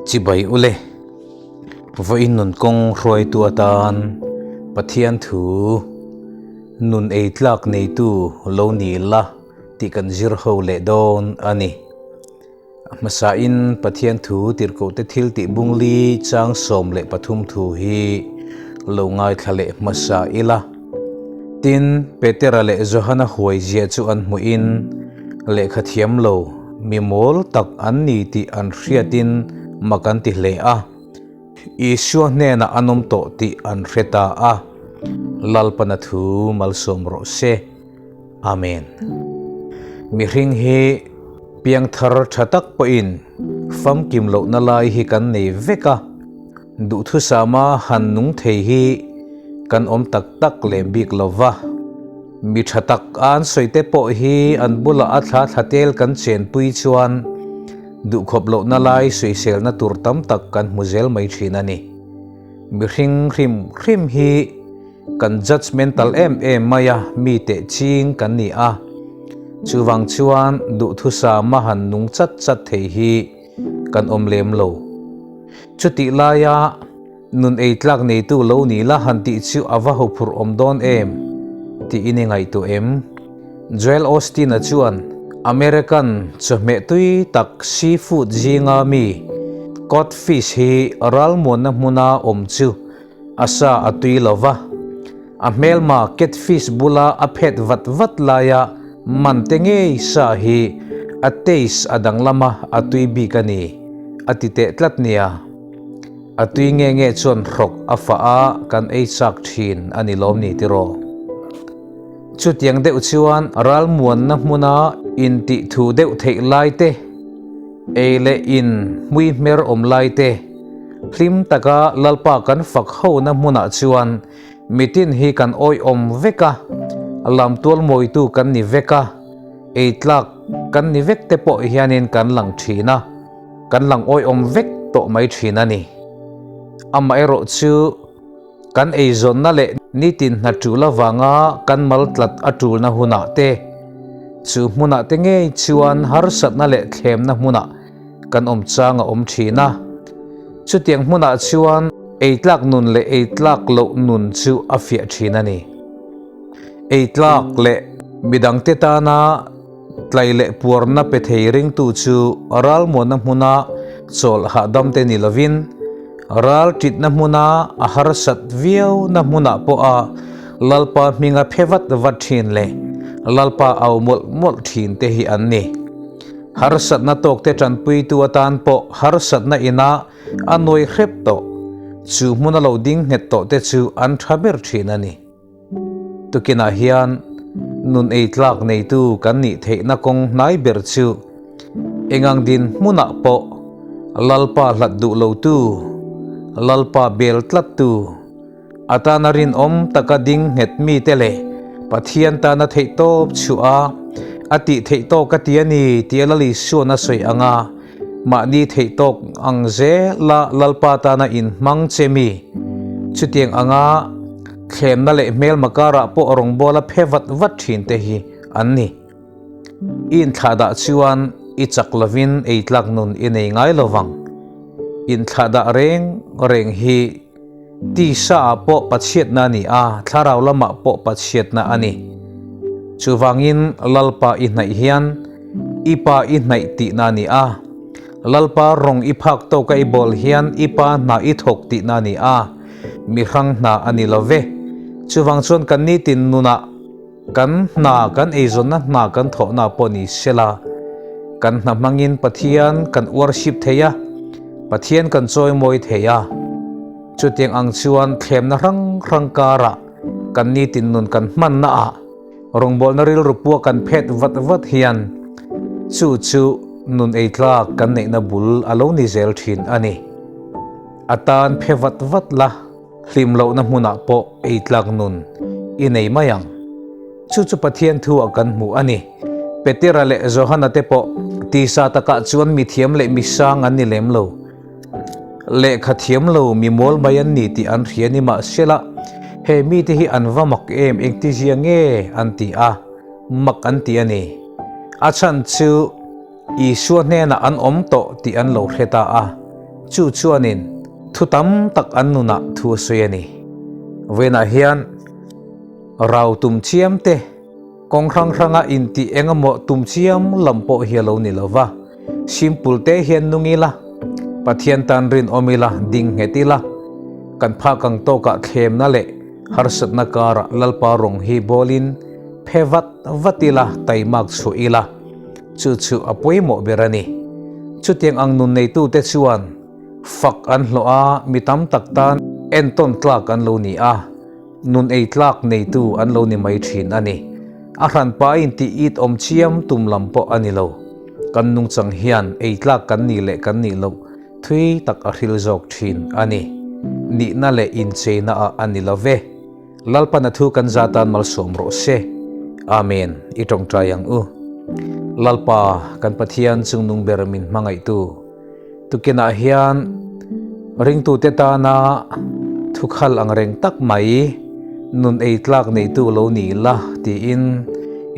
Chibai ule, vawiin nun kawng hruaitu atan Pathian thu nun ei tlak neitu lo ni la tih kan zir ho leh dawn a ni. A hmasain Pathian thu tirhkohte thil tih bungli chang 13 thu hi lo ngaithla leh hmasa ila. Tin, Petera leh Johana huai ziah chu an hmuhin lehkha thiam lo, mi mawl tak an ni tih an hriatin mak an ti hle a. Isua hnenah an awm tawh tih an hre ta a. Lalpana thu malsawm rawh se. Amen. Mihring hi piangthar tha tak pawhin famkim lohna lai hi kan nei vek a. Duhthusama han nung thei hi kan awm tak tak lem bik lo va. Mi tha tak an sawi te pawh hi an bulah a thla thla tel kan chenpui chuan duhkhawp lohna lai sawiselna tur tam tak kan hmu zel mai thin a ni. Mihring hrim hrim hi kan judgemental em em mai a, mi teh ching kan ni a. Chuvang chuan duhthusama han nung chat chat thei hi kan awm lem lo. Chutih laia nun ei tlak neitu lo ni la han tih chu a va hophurh awm dawn em tiin i ngaihtuah em? Joel Osteen-a chuan American chawhmeh tui tak seafood zinga mi codfish hi ralmuanna hmuna awm chu a sa a tui lo va, a hmelma catfish bula a phet vat vat laia man te ngei sa hi a taste a danglam a, a tui bik a ni, a ti teh tlat nia. A tui nge nge chuan hrawk a fah a, kan ei chak thin a ni lawm ni tiraw? Chutiang deuh chuan ralmuanna hmuna intih thu deuh theih lai te, ei leh in hmui hmer awm lai te, Hlim taka Lalpa kan fak hona hmunah chuan mitin hi kan awihawm vek a, lamtual mawitu kan ni vek a, eitlak kan ni vek te pawh hianin kan lang thin a, kan lang awihawm vek tawh mai thin a ni. Amaherawh chu kan eizawnna leh nitin hna tul avanga kan maltlat a tulna hunah te, chu hmunah te ngei chuan harsatna leh thlemna hmunah kan awm chang a awm thin a. Chutiang hmunah chuan eitlak nun leh eitlak loh nun chu a fiah thin a ni. Eitlak leh midangte tana tlai leh puarna pe thei ringtu chu ralmuanna hmuna chawlh hahdam te ni lovin, ral titna hmuna a harsat viauna hmunah pawha Lalpa hminga phe vat vat thin leh Lalpa au mawlh mawlh thin te hi an ni. Harsatna tawkte tanpuitu atan pawh harsatna ina a nuai hrep tawh. Chu hmuna lo ding nghet tawh te chu an tha ber thin a ni. Tukinah hian nun ei tlak neitu kan nih theihna kawng hnai ber chu engang din hmunah pawh Lalpa hlat duh lotu, Lalpa bel tlattu, A tana rinawm taka ding nghet mite leh Pathian tana theihtawp chhuah a, a tih theih tawk a ti a ni tia Lal Isua'n a sawi ang a, mahni theihtawk ang zela Lalpa tana inhmang che mi. Chutiang anga thlemna leh hmelma karah pawh rawngbawla phe vat vat thin te hi an ni. I inthlahdah chuan i chak lovin eitlak nun i nei ngai lovang. Inthlahdah reng reng hi Tisa ah pawh pachhiatna a ni a, thlarau lamah pawh pachhiatna a ni. Chuvangin Lalpa i hnaih hian i pa i hnaih tihna a ni a, Lalpa rawng i phak tawka i bawl hian i pa hna i thawk tihna a ni a, mi hrang hna a ni lo ve. Chuvang chuan kan nitin nunah kan hna, kan eizawnna hna kan thawhna pawh ni sela, kan hna hmangin Pathian kan worship thei a, Pathian kan chawimawi thei a. Chutiang ang chuan thlemna hrang hrang karah kan nitin nun kan hmanna ah rawngbawlna rilru pua kan phet vat vat hian chu chu nun ei tlak kan neihna bul a lo ni zel thin a ni. A tan phe vat vat la. Hlim lohna hmunah pawh ei tlak nun i nei mai ang. Chu chu Pathian thu ah kan hmu a ni. Petera leh Johana te pawh tisa takah chuan mi thiam leh mi sang an ni lem lo. Lehkha thiam lo mi mawl mai an ni tih an hria ni mahsela he mite hi an va mak em engtizia nge an ti a, mak an ti a ni. A chhan chu Isua hnenah an awm tawh tih an lo hre ta a. Chu chuanin thu tam tak an nunah thu a sawi a ni. Vawiinah hian rau tum chiam te, kawng hrang hranga intih eng emaw tum chiam lam pawh hi a lo ni lo va. Simple te hian nung ila, Pathian tan rinawm ila, ding nghet ila, kan phak ang tawkah thlemna leh harsatna karah Lalpa rawng hi bawlin phe vat vat ila, taimak chhuah ila, chu chu a pawimawh ber a ni. Chutiang ang nun neitute chuan fak an hlawh a, mi tam tak tan entawn tlak an lo ni a, nun ei tlak neitu an lo ni mai thin a ni. A hranpa intih it awm chiam tum lam pawh a ni lo. Kan nungchang hian ei tlak kan nih leh kan nih loh thui tak a hril zawk thin a ni. Nihna leh incheina ah a ni lo ve. Lalpan a thu kan za tan malsawm rawh se. Amen. I tawngtai ang u. Lalpa, kan Pathian chungnung ber min hmangaihtu. Tukinah hian ringtute tana thukhal ang reng tak mai nun ei tlak neitu lo ni la tiin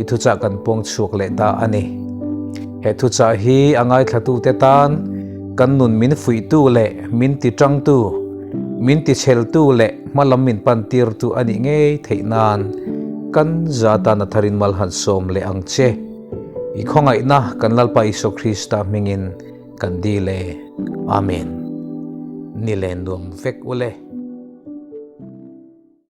i thuchah kan puang chhuak leh ta a ni. He thuchah hi a ngaithlatute tan kan nun min fuihtu leh min tiṭangtu, min ticheltu leh hmalam min pantirtu a nih ngei theih nan kan za tan a tharin mal han sawm leh ang che. I khawngaihna kan Lalpa Isua Krista hmingin kan dil e. Amen. Ni len nuam vek ule.